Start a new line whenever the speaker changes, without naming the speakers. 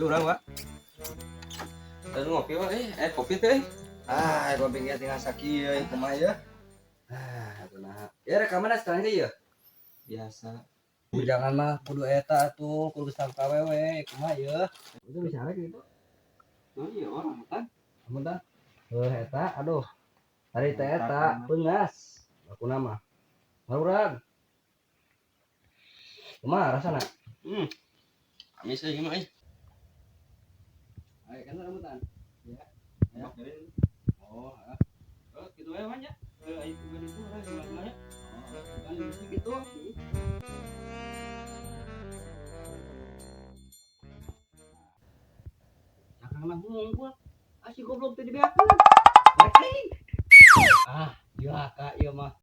Yuk urang, Wak. Terus ngopi, Wak, kopi teh.
Ah, kopi ge tinggal sakieu euy, kumaha ya? Ah, atuh naha. Ya rek ka mana sekarang teh ya?
Biasa.
Jangan mah kudu eta atuh, kudu geus kawewe, kumaha ya? Itu bisa rek gitu.
Oh iya, orang hutan.
Amun tah. Heuh eta, aduh. Tadi teh eta peungas. Aku nama. Marurag. Kumaha rasana?
Amis euy mah euy.
Ayo kan rambutan. Ya.
Ya.
Oh, heeh.
Oh, gitu we mah nya. Eh, ayo juga itu urang gimana ya?
Oh, kan gitu. Cakang hungkul. Ah, si goblok teh dibeakeun. Rek aing. Ah, cilaka ieu mah.